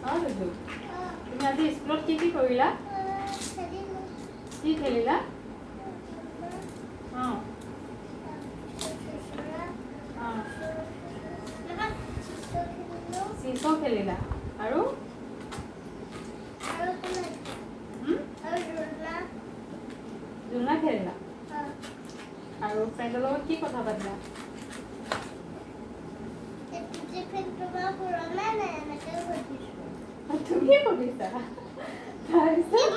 অঁ জুজু, তুমি আজি স্কুলত কি কি কৰিলা? কি খেলিলা? অঁ অঁ, চিচ খেলিলা আৰু জোলনা খেলিলা আৰু ফ্ৰেণ্ডৰ লগত কি কথা পাতিলা? তুমিয়ে সুধিছা? তাৰপিছত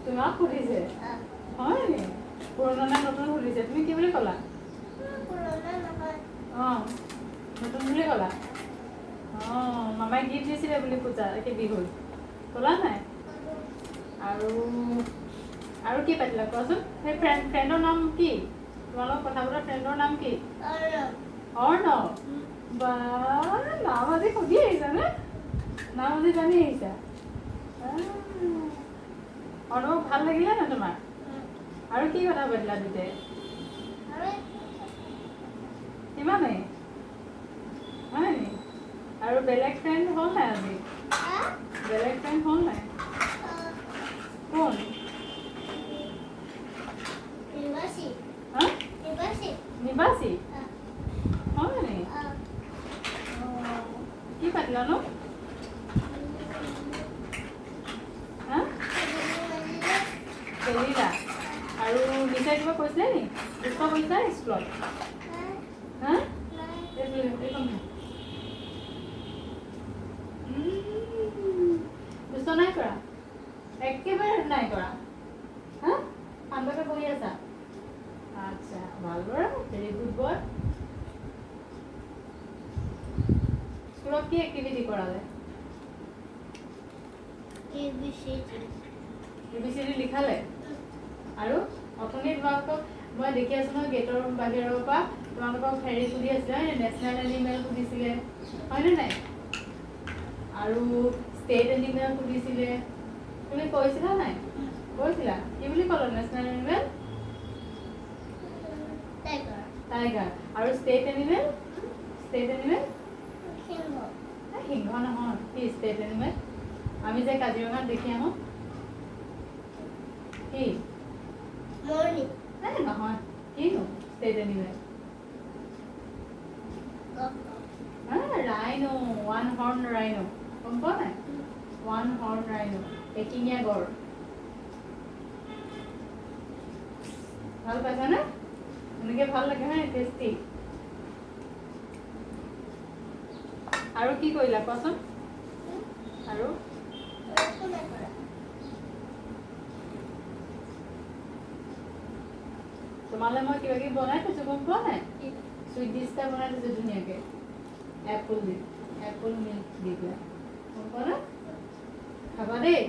তোমাক সুধিছে, হয় নি? পুৰণা নে নতুন সুধিছে, তুমি কি বুলি ক'লা? অঁ, নতুন বুলি ক'লা। অঁ, মামাই গিফ্ট দিছিলে বুলি পূজা কি বিহুত ক'লা নাই? আৰু আৰু কি পাতিলা কোৱাচোন? সেই ফ্ৰেণ্ডৰ নাম কি? তোমালোক কথা পতা ফ্ৰেণ্ডৰ নাম কি? অৰ্ণৱ। বা, নাম আজি সুধি আহিছা নে? নাম আজি জানি আহিছা। অৰ্ণৱক ভাল লাগিলে নে তোমাৰ? আৰু কি কথা পাতিলা দুটাই? কিমানেই হয় নি? আৰু বেলেগ ফ্ৰেণ্ড হ'ল নাই আজি? বেলেগ ফ্ৰেণ্ড হ'ল নাই? কোন? হা, নিবাচী হয় নি? কি পাতিলানো? হা, খেলিলা আৰু নিচাই কিবা কৈছিলে নি? দুষ্ট কৰিছা স্কুলত? হা, দুষ্ট নাই কৰা? একেবাৰে নাই কৰা? হা, শান্তকে বহি আছা? আচ্ছা, ভাল ল'ৰা, ভেৰি গুড বয়। স্কুলত কি এক্টিভিটি কৰালে? A B C D লিখালে? আৰু অথনি তোমালোকক মই দেখি আছোঁ নহয় গেটৰ বাহিৰৰ পৰা, তোমালোকক হেৰি সুধি আছিলে হয়, নেশ্যনেল এনিমেল সুধিছিলে হয়নে নাই? আৰু ষ্টেট এনিমেল সুধিছিলে, তুমি কৈছিলা নাই? কৈছিলা? কি বুলি ক'লা? National animal tiger. আৰু ষ্টেট এনিমেল? ষ্টেট এনিমেল সিংহ নহয়, কি ষ্টেট এনিমেল? আমি যে কাজিৰঙাত দেখি আহোঁ, কি? নহয়, কিনো state animal? Rhino, one horn rhino, গম পোৱা নাই? ওৱান হৰ্ণ ৰাইনো, এশিঙীয়া গড়। ভাল পাইছানে? এনেকে ভাল লাগে হে, টেষ্টি। আৰু কি কৰিলা কোৱাচোন? আৰু তোমালৈ মই কিবা কিবি বনাই থৈছোঁ, গম পোৱা নাই? চুইট ডিছ এটা বনাই থৈছোঁ ধুনীয়াকৈ, এপল দি, এপল মিল্ক দি পেলাই, গম পোৱা নাই? খাবা দেই।